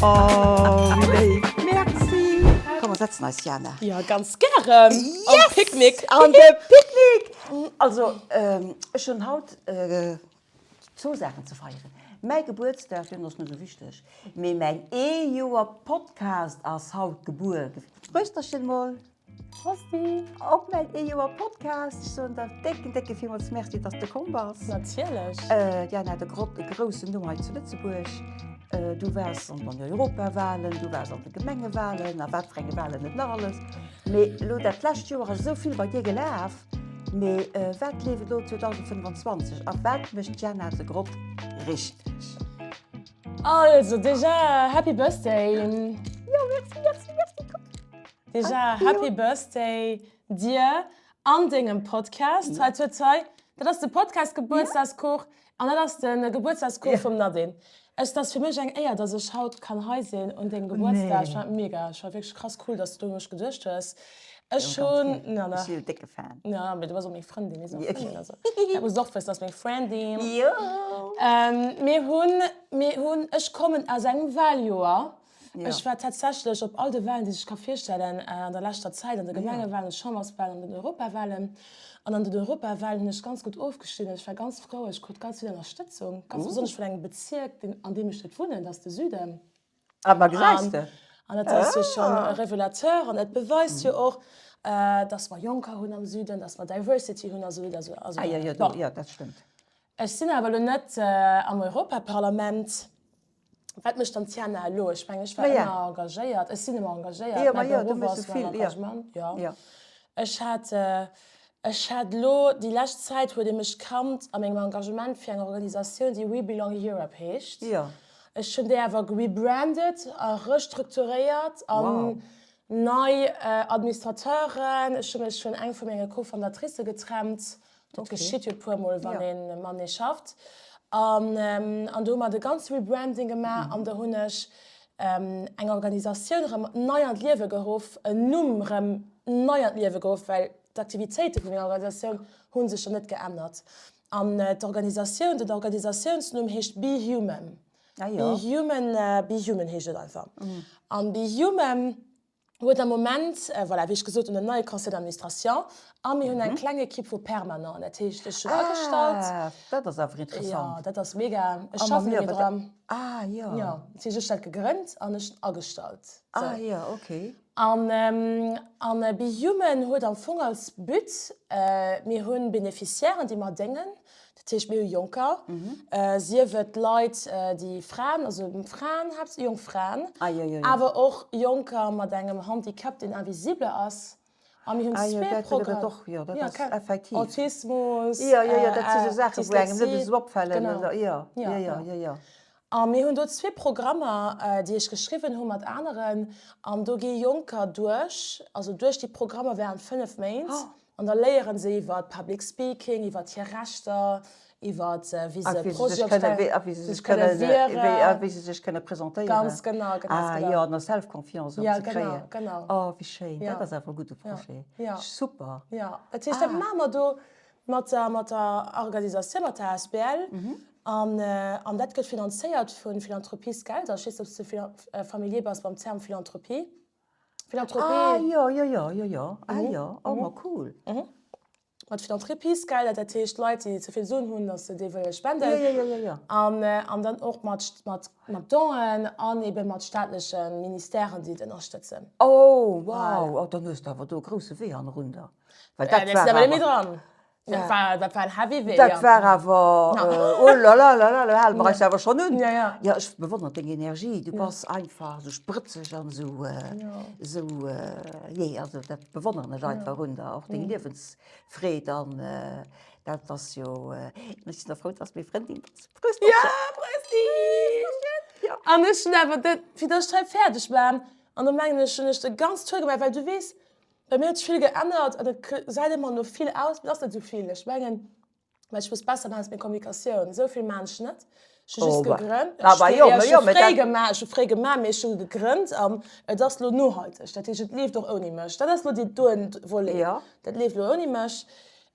Oh, wéi léif. Merci. Komm, mer setzen eis, Jana. Jo, ganz gären. Yes! Am Picknick. An de Picknick! Also, ech hunn haut zwou Saachen ze feieren. Mäi Gebuertsdag, deen ass net esou wichteg, mee mäin ee Joer Podcast ass haut gebuer. Prösterchen mol. Prosti! Op mäin ee Joer Podcast. Ech soen der décken, décke villmools Merci, dass de komm bass. Natierlech. Diana, de gro groussen Numm hei zu Lëtzebuerg. Du waars an den Europawahlen, du waars an de Gemengewahlen a wat fir enge Wahlen net nach alles. Mee elo dat lescht Joer ass esou vill bei dir gelaf. Mee wat leeft elo 2025 a wat mécht d'Diana de Grodt richteg? Also déjà Happy Birthday! Jo, merci, merci, merci. Kuck. Déjà Happy Birthday dir an dengem Podcast. Hei toi toi. Dat ass de Podcast Gebuertsdagskuch an dat ass de Gebuertsdagskuch vum Nadine. Et ass fir mech eng Éier, dass ech haut kann hei sinn un dengem Gebuertsdag. Ech fannen dat mega. Ech fannen wierklech krass cool, dass du u mech geduecht hues. Ech hunn, Jo, ganz gär. Ech si jo décke Fan. Jo, mee du bass och meng Frëndin. Mir sinn och Frëndin, also dat muss de och wëssen, ass meng Frëndin. Jo. Mir hunn, mir hunn, ech kommen aus engem Wahljoer. Ech war tatsächlech op all de Wahlen, déi sech ka virstellen an der leschter Zäit, an de Gemengewahlen, de Chamberswahlen an den Europawahlen. An an den Europawahlen hunn ech ganz gutt ofgeschnidden. Ech war ganz frou, ech krut ganz vill Ënnerstëtzung, ganz besonnesch vun engem Bezierk, deen, an deem ech net wunnen, dat ass de Süden. Ah, ma gesäis de! An dat ass jo schonn e Revelateur an et beweist jo och, dass mer Jonker hunn am Süden, dass mer Diversity hunn a sou weider. Ah jo, jo, do, jo, dat stëmmt. Ech sinn awer elo net am Europaparlament. Wat mécht dann d'Tiana elo? Ech mengen, ech war ëmmer engagéiert. Ech sinn ëmmer engagéiert. Mäi Beruff ass mäin Engagement. Jo. Ech hat, ech hat elo déi lescht Zäit huet ee mech kannt a mengem Engagement fir eng Organisatioun, déi We Belong Europe heescht. Ech hunn déi awer gerebranded a restrukturéiert an nei Administrateuren. Ech hu mech vun eng vu menge Co-Fondatricë getrennt. Dat geschitt jo e puer Mol, wann ee matenee schafft. An an do hu mer de ganze Rebranding gemaach an do hunn ech eng Organisatioun erëm nei an d'Liewe geruff, en Numm erëm nei an d'Liewe geruff, well d'Aktivitéite vun denger Organisatioun hu sech jo net geännert. An d'Organisatioun, den Organisatiounsnumm heescht Be Human. Be Human, Be Human heescht et einfach. An Be Human huet am Moment, voilà, wéi ech gesot hunn, en neie Conseil d'administration a mir hunn eng kleng Ekipp vu Permanenten. Dat heescht, ech hunn agestallt. Ah, dat ass awer interessant. Jo, dat ass mega. Ech schaffen net méi dran. Ah, jo. Jo, dat heescht, ech hunn dat gegrënnt an ech hunn agestallt. Ah, jo, okay. An, an Be Human huet am Fong als But, mir hu Beneficiairen, déi mer déngen, Dat heescht, mir hu Jonker, sief et Leit, déi Fraen, also Fraen haaptsächlech, jonk Fraen, awer och Jonker mat engem Handicap, deen invisible ass. A mir hunn zwee Programmer. Autismus, Dyslexie. Genau. A mir hunn do zwee Programmer, déi ech geschriwwen hu mat aneren. An do gi Jonker duerch, also duerch déi Programmer während 5 Méint. An da léiere se iwwer Public Speaking, iwwer hir Rechter, iwwer wéi se Projete opstellen, wéi se sech kënne wieren, a wéi se sech kënne presentéieren. Ganz genau, ganz genau. Ah jo, an Self-Confiance och ze kréien. Ja, genau, genau. Oh, wéi schéin, dat ass awer e gudde Projet. Super. Jo, dat heescht, dat maache mer do mat der, mat der Organisatioun, mat der asbl. An, an dat gëtt finanzéiert vu Philanthropiesgelder. Ech weess net, ob s de familier bass mam Term Philanthropie. Philanthropie. Ah jo, jo, jo, jo, jo, ah jo, oh ma cool. Mat Philanthropiesgelder, dat heescht Leit, déi ze vill Suen hunn, datt se déi wëlle spenden. Jo, jo, jo, jo. An, an dann och mat, mat, mat Donen an ebe mat staatleche Ministèren, déi et ënnerstëtzen. Oh wow, oh dann hues de awer do e grousse Wee hannerunder. Well dat war awer. Ech sinn awer net méi dran. Dat war, dat war en heavy Wee, Dat war awer, oh la la la la, lo hale mer eis awer schonn un. Ja, ja. Jo, ech bewonnere deng Energie, du bass einfach esou sprëtzeg an esou, esou, jee, also dat bewonneren ech einfach un der, och deng Liewensfreed an dat ass jo, ech sinn da frou, dass du meng Frëndin bass. Prösterchen! Ja, Prösti! Ja. An ech hunn awer dat, fir dass ech hei fäerdeg war, an da mengen ech, hunn ech de ganz Tour gemaach, well du weess, Bei mir huet sech vill geännert an et gesäit ëmmer no vill aus, mee et ass net esou vill. Ech mengen, wat ech muss besser maachen, ass meng Kommunikatioun. Esou vill maan ech net. Ech hu just gegrënnt. Ech hu fréi gemaach, ech hu fréi gemaach, mee ech hu gegrënnt an et ass elo nohalteg. Dat heescht, et leeft och ouni mech. Dat ass elo déi doen Volet. Dat leeft elo ouni mech.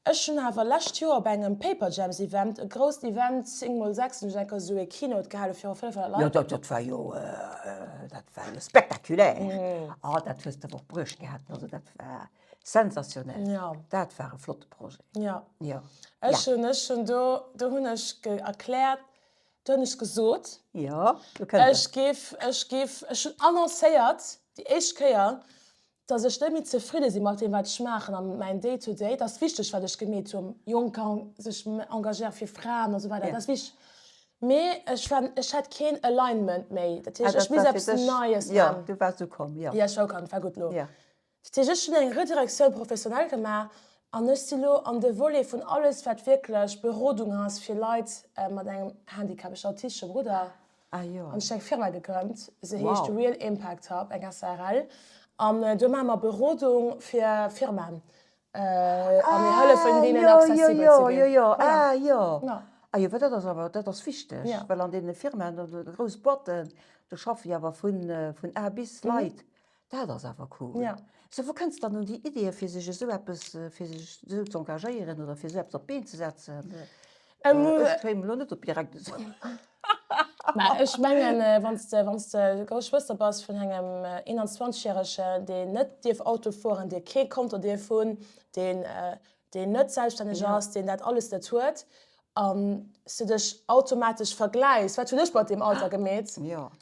Ech hunn awer lescht Joer op engem Paperjam's Event, e grousst Event, 10 mol 6, hunn ech eng Kéier esou ee Keynote gehale viru 500 Leit. Jo, dat war jo, dat war jo spektakulär. Ah, dat hues de awer och bruecht gehat. Also dat war sensationell. Jo. Dat war e flotte Projet. Jo. Jo. Ech hunn, ech hunn do, do hunn ech erkläert, do hunn ech gesot, Jo, do kënnt ech géif, ech géif, ech hunn annoncéiert, déi éischt Kéier, dass ech net méi zefridde si mat deem wat ech maachen a mäin Day to Day, et ass wichteg wat ech gemeet hunn, Jonker sech engagéiere fir Fraen a sou weider, dat ass wichteg, mee ech war, ech hat keen Alignment méi, dat heescht ech misst eppes Neies maachen. Jo, du waars ukomm, jo. Jo, ech war ukomm, et war gutt elo. Dat heescht ech hunn eng Redirection professionnelle gemaach an ech si lo an de Volet vun alles wat wierklech Berodung ass fir Leit mat engem Handicap. Ech hunn autistesche Brudder. Ah jo. An ech hu eng Firma gegrënnt, se heescht Real Impact Hub, eng SARL. An do maache mer Berodung fir Firmaen a mir hëllefen deenen accessibel ze ginn. Jo, jo, ah jo. Ah jo, well dat ass awer, dat ass wichteg, well an deene Firmaen, de grouss Boîten, do schaffe jo awer vun A bis Leit. Dat ass awer cool. Sou, wou kënns dann un déi Ideeë fir sech esou eppes, fir sech esou ze engagéieren oder fir esou eppes op d'Been ze setzen? Ech kéim elo net op direkt esou. Mä ech mengen, wann s de, wann s de grouss Schwëster bass vun engem 21 järegen, deen net dierf Auto fueren, dee kee Konto dierf hunn, deen, deen net selbststänneg ass, deen dat alles net huet, an s de dech automatesch vergläichs, wat hunn ech mat deem Alter gemeet,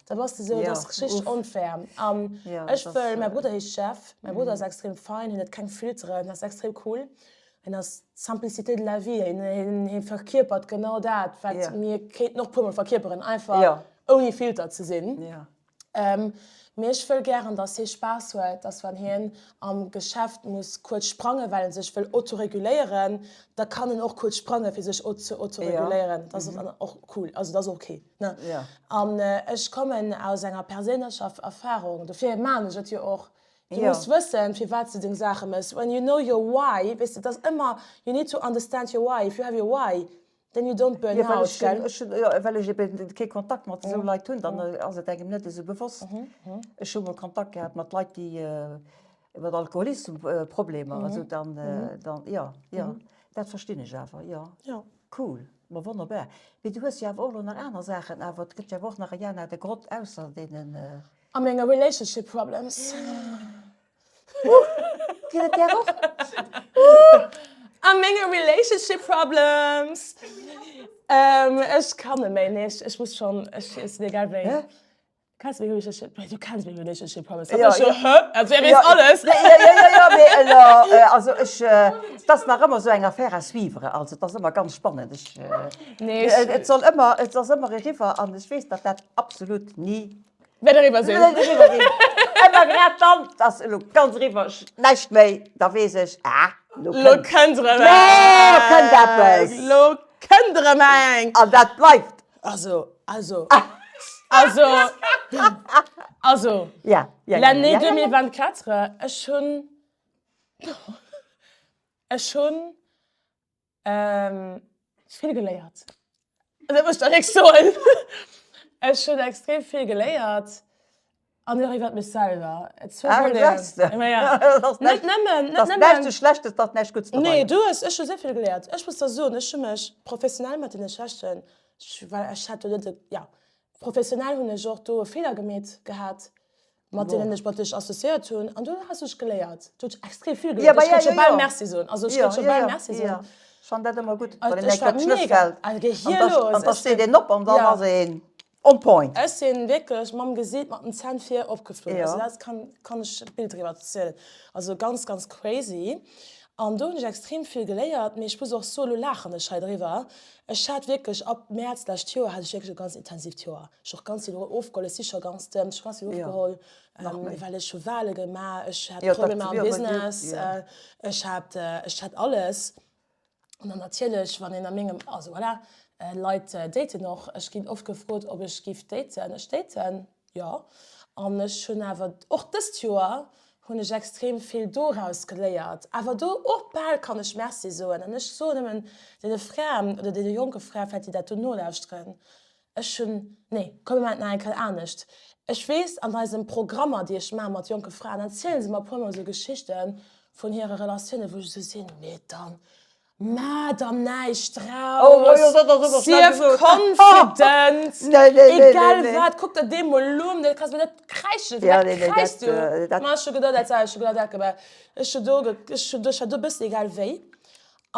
da bass de esou, dat ass richteg onfair. An ech wëll, mäi Brudder heescht Jeff, mäi Brudder ass extrem fein, hien huet keng Filteren, hien ass extrem cool, hien ass d'Simplicité de la vie, hien verkierpert genau dat, wat mir kéinten och puermol verkierperen, einfach ouni Filter ze sinn. Mee ech wëll gären, dass hie Spaass huet, dass wann hien am Geschäft muss kuerz sprangen, well en sech wëll autoreguléieren, da kann en och kuerz sprangen, fir sech ze autoreguléieren. Dat ass dann och cool, also dat ass och ok, ne? An ech kommen aus enger perséinlecher Erfahrung, dofir maachen ech et jo och. Du muss wëssen, firwat s de deng Saache méchs. When you know your why, weess de, et ass ëmmer, you need to understand your why. If you have your why, Then you don't burn out, gell? Jo, well ech hunn, jo, well ech eben kee Kontakt mat esou Leit hunn, dann ass et engem net esou bewosst. Ech hu mol Kontakt gehat mat Leit, déi mat Alkoholismusproblemer, also dann, dann, jo, jo, dat verstinn ech awer, jo. Jo. Cool, ma wonnerbar. Mee du hues jo awer och elo nach aner Saachen, awer et gëtt jo awer och nach e Jana de Grott ausser deenen. A menge Relationship Problems. Geet et där och? A menge Relationship Problems. Ech kann net méi, nee, ech muss schonn, ech sinn egal wéi. Kenns du meng Relationship, du kenns meng Relationship Problems. Jo, jo. Hä? Also er weess alles. Jo, jo, jo, jo, mee elo, also ech, et ass nach ëmmer esou eng Affaire à suivre, also et ass ëmmer ganz spannend. Ech, Nee, ech. Et soll ëmmer, et ass ëmmer eriwwer an ech weess, datt dat absolut ni Wäert eriwwer sinn. Wäert eriwwer sinn. Ëmmer grad dann, et ass elo ganz eriwwer, näischt méi, da weess ech, ah, lo kënnt. Lo kënnt erëm eng. Lo kënnt eppes. Lo kënnt erëm eng. An dat bleift. Also, also, also, also. Ja, ja, ja. L'année 2024, ech hunn, ech hunn. Vill geléiert. Dat muss ech der réck soen. Ech hunn extrem vill geléiert an och iwwert mech selwer. Et zwou Ah, Voleten. sagst de. Ma ja. Dat ass Net näischt, nëmmen, net dat ass nëmmen. näischt sou Schlechtes, datt näischt Gutts dobei Nee, ass. du hues, ech hu sehr vill geléiert. Ech muss der soen, ech hu mech professionell mat deene Schwächten, ech, well ech hat do net e, ja, professionell hunn ech och do e Feeler gemeet gehat. mat deenen ech mat dech associéiert hunn an do has ech geléiert. Du huet extrem vill geléiert. Ech kéint scho bal Merci soen. Also ech kéint scho bal Merci soen. Ech fannen dat ëmmer gutt, wann een eng Kéier d'Schnëss fält. An da steet een op an dann ass een on point. Ech sinn wierklech mam Gesiit mat den Zänn vir opgeflunn. Also dat kann kann ech e Bild driwwer zielen. Also ganz ganz crazy. An do hunn ech extrem vill geléiert. Mee ech muss och soen, elo laachen ech hei driwwer, Ech hat wierklech ab Mäerz d'lescht Joer hat ech wierklech e ganz intensiivt Joer. Ech hu och ganz vill ofgeholl, ech si scho ganz dëmm, ech hu ganz vill ofgeholl, well ech hu Wale gemaach, ech hat Problemer am Business, ech hat, ech hat alles. An dann natierlech, wann een a mengem, also voilà, Leit daten och, ech ginn oft gefrot, ob ech giff daten. Ech daten. Jo, an ech hunn awer och dëst Joer hunn ech extrem vill doraus geléiert. Awer do och bal kann ech Merci soen. An ech soen nëmmen deene Fraen oder deene jonke Frae vläicht, déi dat do nolauschteren, ech hunn, nee, komm mir maachen et nach eng Kéier anescht. Ech weess, an eisem Programmer, déi ech maache mat jonke Fraen, erziele se mer e puermol esou Geschichte vun hire Relatiounen, wou ech esou sinn, mee dann. Maa der näischt draus, sief confident, egal wat, kuck der dee mol un, dat kanns du net kräischen, firwat kräischs du? Ma ech hu gedacht, dat ech hu gedacht, dat ech hu do, ech hu do, ech war do e bëssen egal wéi.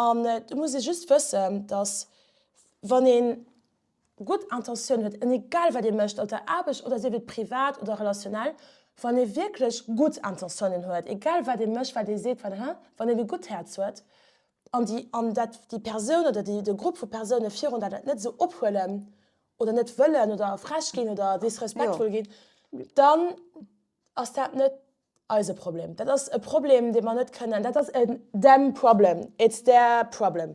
An do muss ee just wëssen, dass wann ee gutt Intentioun huet, an egal wat ee mécht, op der Aarbecht oder sief et privat oder relationnel, wann ee wierklech gutt Intentiounen huet, egal wat ee mécht, wat ee seet, wat he, wann een e gutt Häerz huet an déi, an dat déi Persoun oder déi, de Grupp vu Persoune virun der dat net esou ophuelen oder net wëllen oder frech ginn oder disrespektvoll ginn, dann ass dat net eise Problem. Dat ass e Problem, dee mer net kënnen, dat ass en them problem, it's their problem.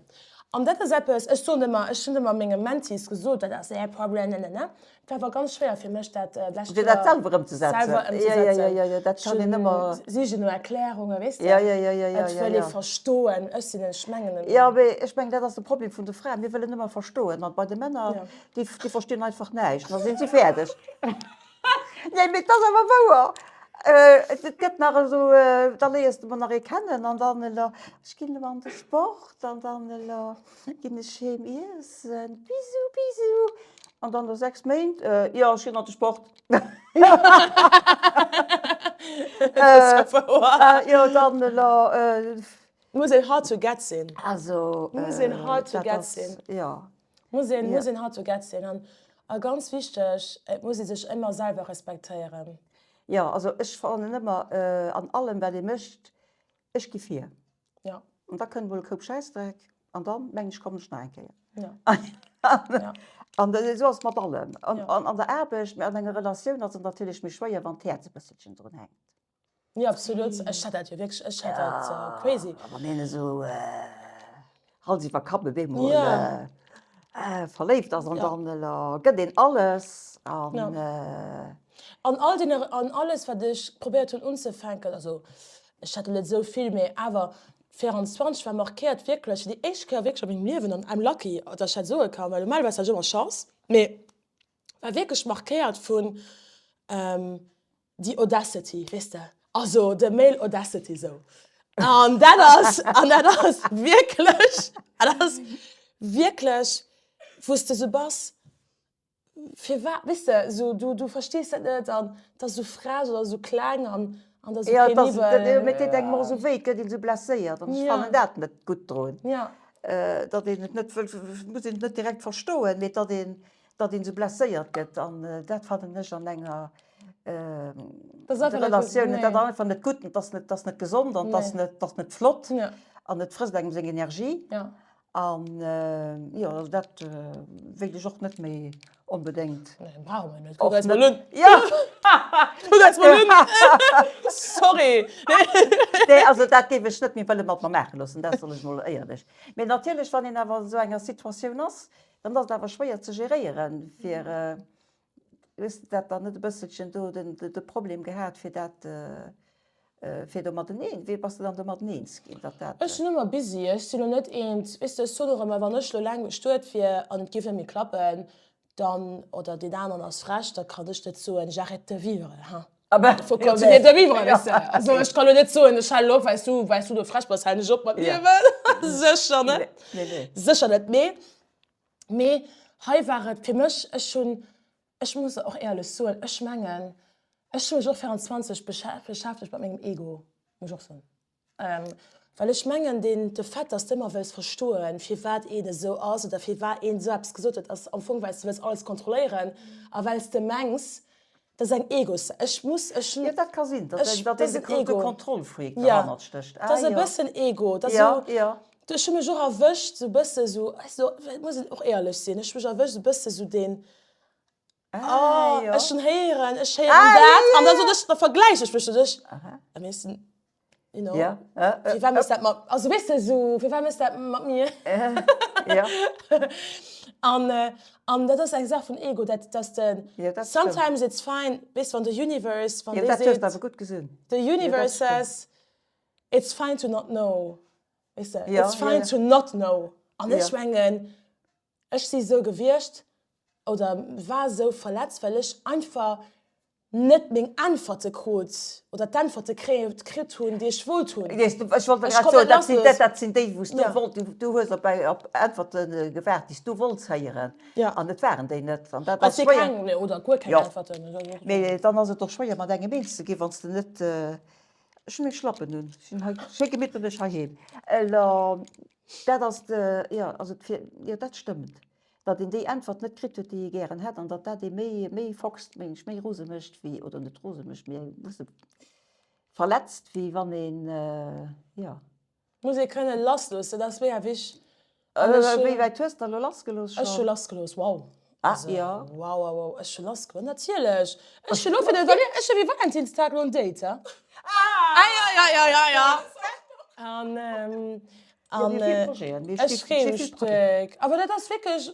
An dat ass eppes, ech soen ëmmer, ech hunn ëmmer menge Mentees gesot, dat ass är Problem, ne, ne, ne. Et war awer ganz schwéier fir mech, dat d'lescht Fir dat Joer selwer ëmzesetzen. selwer Ja, ja, ja, ëmzesetzen. ja, ja, dat Ech kann een hunn, ëmmer. sichen no Erklärungen, weess de. Ja, ja, ja, ja, ja, Et ja, wëll ee ja. verstoen. Ech sinn, ech mengen en. Jo, mee ech mengen, dat ass de Problem vun de Fraen, mir wëllen ëmmer verstoen. An bei de Männer, Ja. déi, déi verstinn einfach näischt, da sinn si fäerdeg. Nee, mee et ass awer wouer. Et gëtt nach esou, da léiers de mol nach ee kennen an dann elo, ech ginn elo an de Sport an dann elo ginn ech heem iessen, Bisou, bisou. An dann no 6 Méint, jo, ech ginn an de Sport. Jo, dann elo. Muss een hard to get sinn. Also, Muss een hard to dat get ass, sinn. jo. Muss een, muss een hard to get sinn. An, a ganz wichteg, et muss ee sech ëmmer selwer respektéieren. Jo, also ech fannen ëmmer, an allem wat ee mécht, ech gi vir. Jo. An da kënnt mol e Koup Schäissdreck an da mengen ech, kommen ech nach eng Kéier. Jo. Jo. An esou ass et mat allem. An, Jo. an der Aarbecht, mä an enger Relatioun ass et natierlech méi schwéier, wann d'Häerz e bësselchen drun hänkt. Jo, absolut. Ech hat dat jo wierklech, ech hat dat crazy. Ja, wann een esou Hals iwwer Kapp op eemol verléift ass an dann gëtt een alles an. An all deene, an alles wat ech probéiert hunn unzefänken, also ech hat elo net esou vill, mee awer 24 war markéiert wierklech fir déi éischt Kéier wierklech a mengem Liewen an I'm lucky, datt ech dat soe kann, well normalerweis hat ech ëmmer Chance, mee war wierklech markéiert vun Déi Audacity, weess de, also de Male Audacity sou. An dat ass, an dat ass wierklech, dat ass wierklech, wou s de sou bass, firwat, weess de, sou du, du verstees dat net an et ass sou frech oder sou kleng an, an da sou Jo, et ass, penibel. mee et deet engem och esou wéi, et gëtt een esou blesséiert an ech fannen dat net gutt drun, datt een et net wëll, muss een et net direkt verstoen, mee datt een, datt een esou blesséiert gëtt an dat fannen ech an enger Relatioun, dat ass einfach net gutt, dat ass net, dat ass net gesond an dat ass net, dat ass net flott an et frësst engem seng Energie an jo also dat wéilt ech och net méi onbedéngt. Nee, brauche mer net. Kuck eis mol un. Jo! Kuck eis mol un! Sorry! Nee, also dat géif ech net méi wëlle mat mer maache loossen, dat soen ech mol éierlech. Mee natierlech, wann een awer an esou enger Situatioun ass, Dann ass et awer schwéier ze geréieren, fir, hues de dat dann net e bësselchen do de Problem gehat, fir dat, fir domadden een, wéi bass de dann domadden eens ginn, datt dat. Ech sinn ëmmer busy, ech sinn elo net eent, weess de, ech soen och ëmmer, wann ech elo laang bestuet wier an et géif net méi klappen, dann, oder deen aneren ass frech, da kann ech net soen, j'arrête de vivre, hein. Faut continuer de vivre, weess de. Also ech kann elo net soen, ech halen op, well s du, well s du do frech bass, halen ech op mat liewen. Sécher net. Sécher net. Mee, mee hei war et fir mech, ech hunn, ech muss och éierlech soen, ech mengen, ech hu mech och 24 beschäftegt mat mengem Ego, muss ech och soen. Well ech mengen, deen, de Fait, dass de ëmmer wëlls verstoen, firwat een esou ass oder firwat een esou eppes gesot huet, ass am Fong, well s de wëlls alles kontrolléieren a well s de mengs, dat ass eng Egos, ech muss, ech hunn. Jo, dat ka sinn, datt Ech, datt dat ass een en de Ego. Kontrollfreak Ja, derhannert stécht. dat Ah ass e jo. bëssen Ego. Dat ass Ja, esou, ja. ech hu mech och erwëscht, esou e bësse esou, also et muss een och éierlech sinn, ech hu mech erwëscht, esou e bësse esou deen, Oh, ah, ech hun héieren, ech héieren ah, dat, an da sot ech, da vergläich ech mech ech. A mir sinn, you know, ja. Fir wat méchs dat mat, also weess de sou, fir wat méchs dat mat mir? Ja. An, an dat ass eng Saach vun Ego, dat, dass de, ja, dat stimmt. sometimes it's fine, weess wann de Universe, wann Ja, dee dat hues seet, de awer gutt gesinn. the Universe Ja, dat says, it's fine to not know, weess de, Ja, it's fine ja, ja. to not know. An ech Ja. mengen, Ech si sou gewiescht oder war sou verletzt, well ech einfach Net meng Äntwerte krut oder d'Äntwerte kritt hunn, déi ech wollt hunn. Ech wollt der grad soen, dat sinn, dat sinn déi, wou s du wollt, du hues op op Äntwerte gewaart, déi s du wollts héieren. An et waren déi net. An dat ass schwéier. Keng, oder guer keng Äntwerten. Mee dann ass et och schwéier, mat engem eens ze ginn, wann s de net, ech hunn meng Schlappen un, ech sinn hei schéi gemitterlech heiheem. Elo, dat ass de, jo, also fir, jo, dat stëmmt. Datt een déi Äntwert net kritt huet, déi ee gären hätt, an datt dat ee méi, méi foxt, meng ech, méi rose mécht wéi, oder net rose mécht, mee e bësse verletzt, wéi wann een, jo. Muss ee kënne lassloossen, dat ass mega wich. Wéi wäit hues de elo lassgelooss schonn? Ech hu lassgelooss, wow. Ah, jo. Wow, wow, wow, ech hu lassgelooss, natierlech. Ech hu lo fir de, ech hu fir Valentinstag elo en Date, ha. Ah! Ja, ja, ja, ja, ja. An, An ech freeë mech déck. Awer dat ass wierklech.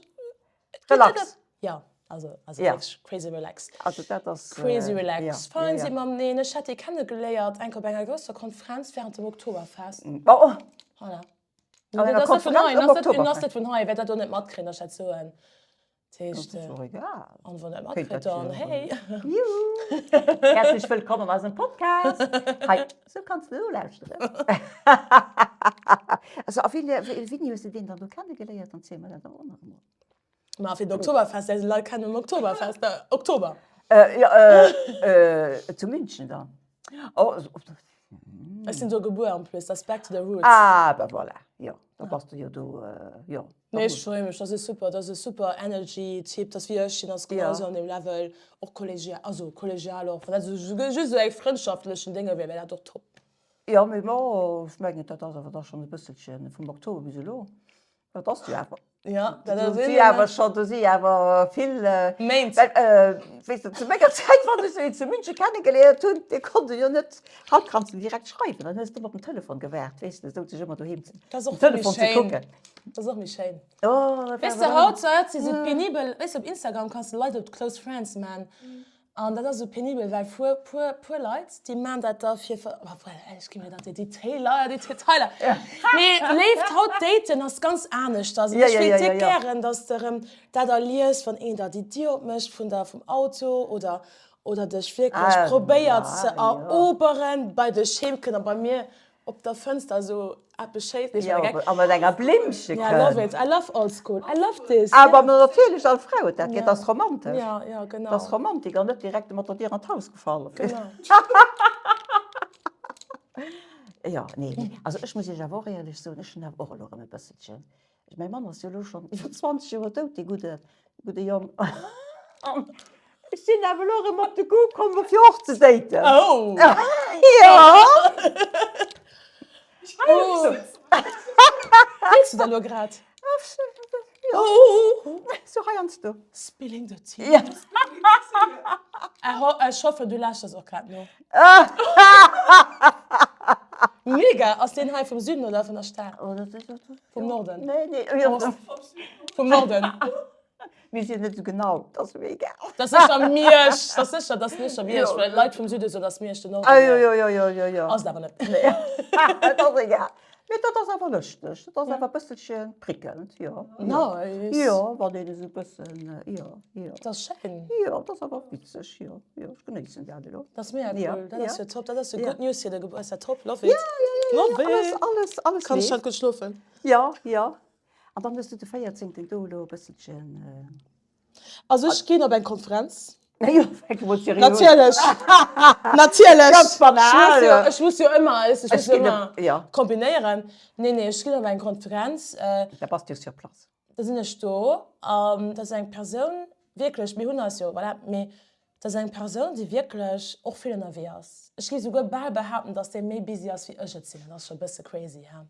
Relax. Ja, also, also wierklech crazy relax. Also dat ass. Crazy relax. Fein si mateneen. Ech hat dee kennegeléiert eng Kéier op enger grousser Konferenz wärend dem Oktoberfest. Oh! Voilà. An enger Konferenz um Oktoberfest? Ass net vun hei, wäert dat och net matkréien, datt ech dat soen. Dat ass och egal. An wann dat matkritt, dann hey! Juhu! Häerzlech wëllkomm an eisem Podcast! Hei, sou kanns de nolauschteren. Also, a wéini, wéini hues de deen dann do kennegeléiert? Dann ziel mer dat och nach emol. Ma fir d'Oktoberfest, déi Leit kennen um Oktoberfest, Oktober. Jo, zu München dann. Oh, Ech sinn do gebuer en plus, that's back to the roots. Ah, ben voilà, jo, da bass de jo do, jo. Nee, ech freeë mech, dat ass e super, dat ass e super Energy Typ, dat ass wéi ech, hien ass genau esou an deem Level, och kollegial, also kollegial och, wann dat esou just esou eng frëndschaftlechen Dénge wier, wär dat och top. Jo, mee bon, ech mengen, dat ass awer da schonn e bësselche vum Oktober bis elo. Dat ass jo awer. Ja, dat ass si awer schon, do si awer vill Méint. Weess de, zu menger Zäit, wann ech se zu München kennegeléiert hunn, dir konnt jo net, haut kanns de direkt schreiwen, dann hues de ëmmer op den Telefon gewaart, weess de, souz ech ëmmer doheem den Telefon ze kucken. Dat ass och méi schéin. Oh, dat Weess de, haut si sou penibel, weess de, op Instagram kanns de Leit op d'Close Friends man. An dat ass esou penibel, well puer, puer, puer Leit, déi maan dat da fir, obwuel, ech gi mir dat, déi Detailer, déi Detailer. Mee Léift haut daten ass ganz aneschters. An ech wéilt déck gären, dass de erëm dat erliefs, wann een der déi Dier opmécht vun der, vum Auto oder, oder dech wierklech probéiert ze eroberen, bei dech heem kënnt a bei mir Op der Fënster esou eppes schéint. Nee, Jo, a mat enger Blimmche kënnt. I love it, I love old school, I love this. Awer natierlech, all Fra huet dat gär, dat ass romantesch. Ja, ja, genau. Dat ass Romantik an net direkt mat der Dier an d'Haus gefall. Genau. Jo, nee, nee. Also ech muss Iech awer och éierlech soen, ech hunn awer och elo erëm e bësselchen Mäi Mann ass jo elo schonn iwwer 20 Joer dout, dee gudde, gudde Jong. An ech sinn awer elo erëm op de Goût komm, fir och ze daten. Oh! Jo! Oh! Deets du da elo grad? Jo. Sou heiansdo. Spilling the tea. Ja. Ech hoffen, du lauschters och grad no. Mega! Ass deen hei vum Süden oder vun der Stad? Vum Norden? Nee, nee. Vum Norden. Mir sinn net esou genau, dat ass mir egal. Dat ass sécher Miersch, dat ass sécher, dat ass sécher Miersch, well Leit vum Süde soen, dat ass Miersch, den Norden. Ah jo, jo, jo, jo, jo, jo. Ass et awer net. Nee, dat ass egal. Mee dat ass awer lëschteg, dat ass awer e bësselche prickelnd, jo. Nice. Jo, wann een esou e bëssen, jo, jo. Dat ass schéin. Jo, dat ass awer witzeg, jo, jo, ech genéissen dat elo. Dat ass mega cool, dat ass jo top, dat ass jo good news fir de Gebuertsdag, top, love it. Ja, ja, ja, love it. Alles, alles, alles Kann ech haut gutt schlofen. Jo, jo. An dann hues du de 14. do elo e bësselchen. Also ech ginn op eng Konferenz. Jo, fänke mol seriö un. Natierlech, natierlech. Ganz banal. Ech muss jo ëmmer, ech muss jo ëmmer kombinéieren. Nee, nee, ech ginn op eng Konferenz. Da bass du jo sur place. Da sinn ech do an dat ass eng Persoun, wierklech, mir hunn eis jo, voilà, mee dat ass eng Persoun, déi wierklech och vill ënnerwee ass. Ech géif souguer bal behaapten, dass déi méi busy ass wéi ech et sinn. Dat ass scho e bësse crazy, he.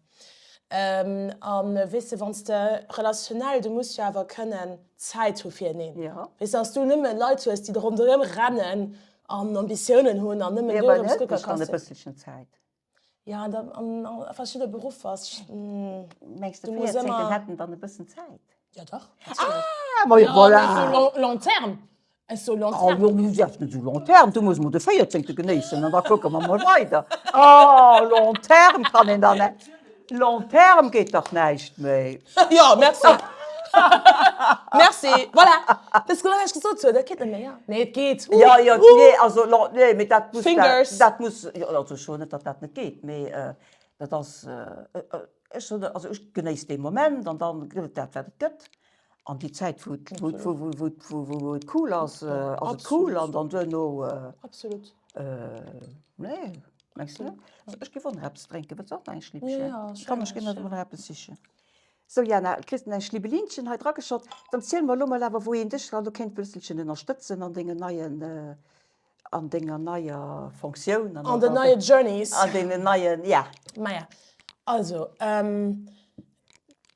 An weess de, wann s de relationnel, du muss jo awer kënnen Zäit hu fireneen. Weess de, wann s du nëmme Leit hues, déi der ronderëm rennen an Ambitiounen hunn an nëmmen dorëms kucken, kanns de. E bësselchen Zäit. Jo, an a verschidde Beruffer. Mengs de, 14 hätten dann e bëssen Zäit? Ja dach. Ah, ma jo, voilà. Long terme. Ech so long terme. Oh, du däerfs net esou long terme, du muss mol de 14. genéissen an da kucke mer mol weider. Oh, long terme kann een da net. Long terme geet dach näischt méi. Jo, merci. Merci, voilà. Dat ass genau wat ech gesot hunn, dat geet net méi, ja. Nee, et geet. Jo, jo, nee, also, nee, mee dat muss, Fingers. dat muss, jo, also ech soen net, datt dat net geet, mee dat ass, ech soen, also ech genéiss dee Moment an dann gëtt et dat, wat et gëtt. An déi Zäit, wou et, wou, wou, wou, wou, wou et cool ass, ass et cool an dann duerno. Absolut. Nee, mengs de net? Also ech géif och nach eppes drénken. Wëlls de och nach eng Schlippchen? Komm, ech ginn der emol nach eppes sichen. Sou Jana, kriss de eng Schlibbelinchen hei drageschott. Dann ziel mer elo mol awer, wou een dech dann do kéint e bësselchen ënnerstëtzen an dengen neien, an denger neier Fonctioun. An den neie Journeys. An deenen neien, ja. Maja, also,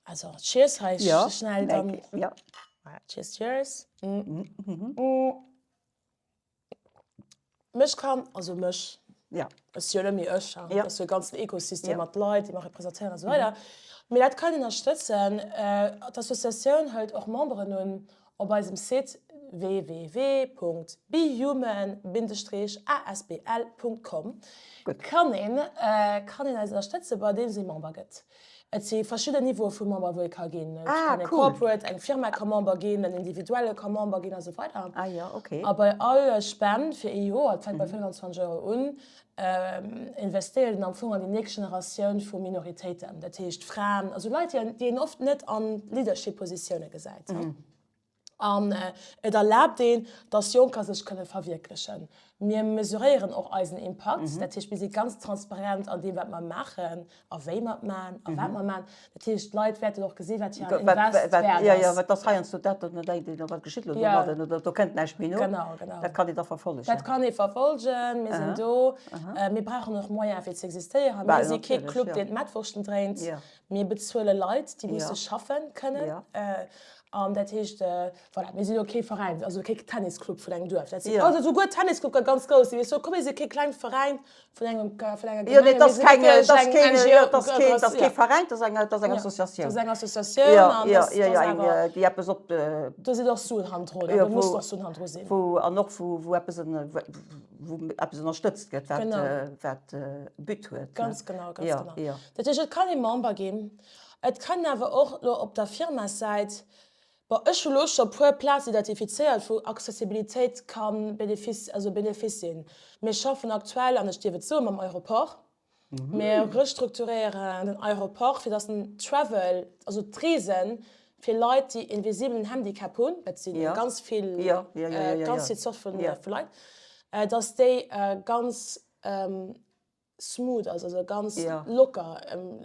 also cheers hei schnell dann. Ja. Cheers, cheers. Mech kann, also mech, ja. ech si jo net méi ech, ja. dat ass jo e ganzen Ekosystem ja. mat Leit, déi mer representéieren an esou weider. Mee dat kann ënnerstëtzen. D'Associatioun hëlt och Memberen un op eisem Site www.behuman-asbl.com kann een, kann een eis ënnerstëtzen, bei deems ee Member gëtt. Et si verschidden Niveaue vu Member, wou ee ka ginn. Et kann ee Corporate, eng Firma ka Member ginn, en Individuelle ka Member ginn a sou weider. A bei all Spend fir ee Joer, et fänkt bei 25 Euro un, investéiert een am Fong an déi nächst Generatioun vu Minoritéiten, dat heescht Fraen, also Leit, déi een oft net an Leadership-Positioune gesäit. An et erlaabt een, dass Jonker sech kënne verwierklechen. Mir mesuréieren och eisen Impakt, dat heescht, mir si ganz transparent an deem, wat mer maachen a wéi mer et maachen a wat mer maachen. Dat heescht, d'Leit wäerten och gesinn, wat hiren Invest wäert ass. Jo, jo, wat ass heiansdo dat, datt een denkt, wat geschitt elo domadden oder do kënnt näischt méi no. Genau, genau. Dat kann een da verfollegen. Dat kann ee verfollegen. Mir sinn do. Mir brauchen och Moyene fir ze existéieren. Mir si kee Club, deen d'Mettwurschten dréint. Mir bezuele Leit, déi musse schaffen kënnen. An dat heescht, voilà, mir sinn jo kee Veräin, also kee Tennisclub vun engem Duerf. Dat sinn, also souguer Tennisclub ka ganz grouss sinn. Mee ech soe, komm, mir si kee kleng Veräin vun engem, vun enger Gemeng. Jo, dat ass keng, dat ass keen, jo, dat ass keen, dat ass kee Veräin, dat ass eng, dat ass eng Associatioun. Dat ass eng Associatioun an dat ass awer. Déi eppes op de. Do sinn och Suen hannendrun, do muss och Suen hannendru sinn. Wou, an och wou, wou eppes, wou eppes ënnerstëtzt gëtt, wat, wat e But huet. Ganz genau, ganz genau. Dat heescht, et kann ee Member ginn. Et kann awer och elo op der Firmassäit, bon, ech hu lo scho puer Plazen identifizéiert, wou Accessibilitéit ka Benefice, also Benefice sinn. Mir schaffen aktuell, an ech dierf et soen, mam Aéroport. Mir restrukturéieren den Aéroport, fir dass den Travel, also d'Reese fir Leit, déi e visibelen Handicap hunn, dat si ganz vill, ganz vill Zorte vu Leit, dass déi ganz smooth ass, also ganz locker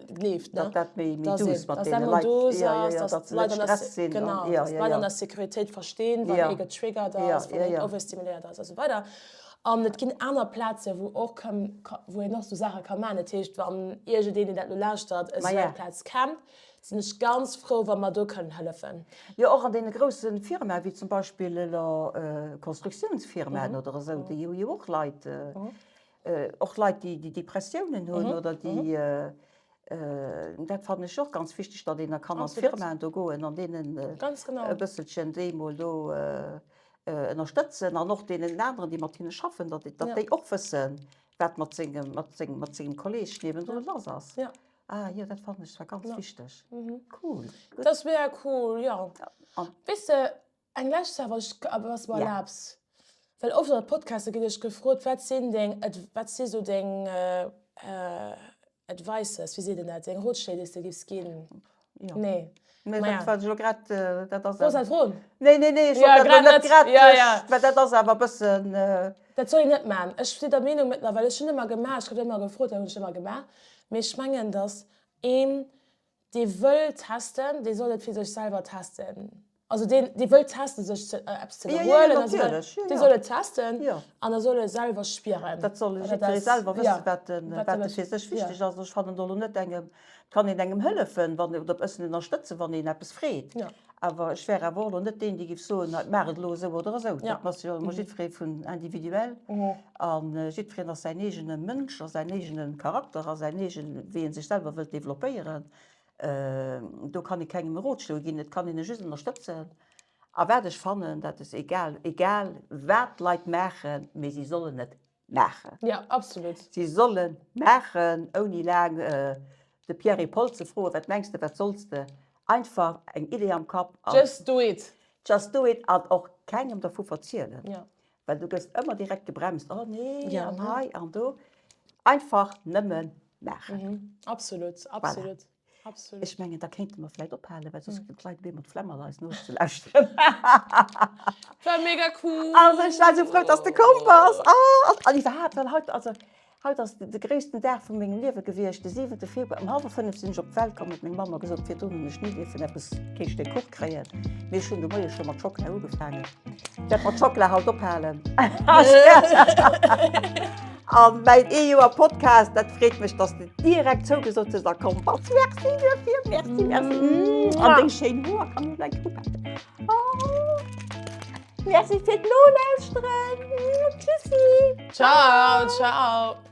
leeft, ne? Datt dat méi douce mat deene Leit, datt d'Leit net gestresst sinn. Genau, datt d'Leit an der Sécuritéit verstinn, wann ee getriggert ass, wann een overstimuléiert ass a sou weider. An et ginn aner Plaze wou och, wou een och sou Saache ka maachen. Dat heescht, wann iergendeen, deen dat elo lauschtert, esou eng Plaz kennt, sinn ech ganz frou, wa mer do kënnen hëllefen. Jo, och an deene grousse Firmae wéi zum Beispill elo Constructiounsfirmaen oder esou, déi hu jo och Leit, Och Leit, déi Depressiounen hunn oder déi, dat fannen ech och ganz wichteg, datt een da kann an d'Firmaen do goen an deenen e bësselchen déi emol do ënnerstëtzen an och deenen aneren, déi mat hinne schaffen, datt déi och wëssen, wat mat sengem, mat sengem, mat sengem Kolleeg niewendru lass ass. Ah jo, dat fannen ech zwar ganz wichteg. Cool. Dat ass mega cool, jo. Weess de, Eng lescht Saach, wann ech, wann s de mer erlaabs, well oft an de Podcaste ginn ech gefrot, wat sinn deng, wat si sou deng Advices, wéi seet een dat, deng Rotschléi, déi s de giffs ginn? Jo. Nee. Mee dat war elo grad, dat ass. Wor dat Fro? Nee, nee, nee, ech wollt dat elo net grad, well dat ass awer e bëssen. Dat soll een net maachen. Ech sinn der Meenung mëttlerweil, ech hunn ëmmer gemaach, ech gouf ëmmer gefrot, dat hunn ech ëmmer gemaach, mee ech mengen, datt een Dee wëll testen, dee soll et fir sech selwer testen. Also deen, dee wëll testen, sech ze, eppes ze iwwerhuelen a sou weider, dee soll et testen an da soll e selwer spieren. Dat soll jiddweree selwer wëssen, wat e, wat e fir sech wichteg ass. Ech fannen do elo net engem, et kann een engem hëllefen, wann, oder e bëssen ënnerstëtzen, wann een eppes freet. Awer ech wär awer och elo net deen, dee géif soen, maach et elo esou oder esou. Dat ass jo ëmmer jiddweree vun individuell a jiddwereen ass säin eegene Mënsch a säin eegene Charakter a säin eegen, wéi e sech selwer wëllt developpéieren. Do kann ee kengem e Rotschlo ginn, et kann een e just ënnerstëtzen. A wat ech fannen, dat ass egal, egal wat d'Leit maachen, mee si sollen et maachen. Ja, absolut. Si solle maachen, ouni laang de Pierre et Paul ze froen, wat mengs de, wat solls de? Einfach eng Idee am Kapp an. Just do it! Just do it an och kengem dervu verzielen, well du gëss ëmmer direkt gebremst, oh nee an hei an do. Einfach nëmme maachen. Absolut, absolut, absolut. Ech mengen, da kéinte mer vläit ophalen, well soss kritt d'Leit op eemol d'Flemm all eis nozelauschteren. War mega cool! Also ech war esou frou, dass de komm bass. An iwwerhaapt, well haut, also Haut ass de gréissten Dag vu mengem Liewe gewiescht, de siwente Februar. Um hallwer 5 sinn ech op d'Welt komm, huet meng Mamm mer gesot. Virdrun hunn ech ni dierfen eppes, kee Stéck Kuch kréien, mee ech hunn de Moie scho mat Schockela ugefaangen. Ech wäert mat Schockela haut ophalen. An mäin ee Joer Podcast, dat freet mech, dass de direkt zougesot hues a komm bass. Merci duerfir, merci, merci. An deng schéin Hoer kann ech eng upaken. Merci fir d'Nolauschteren. Tschüssi. Ciao, ciao.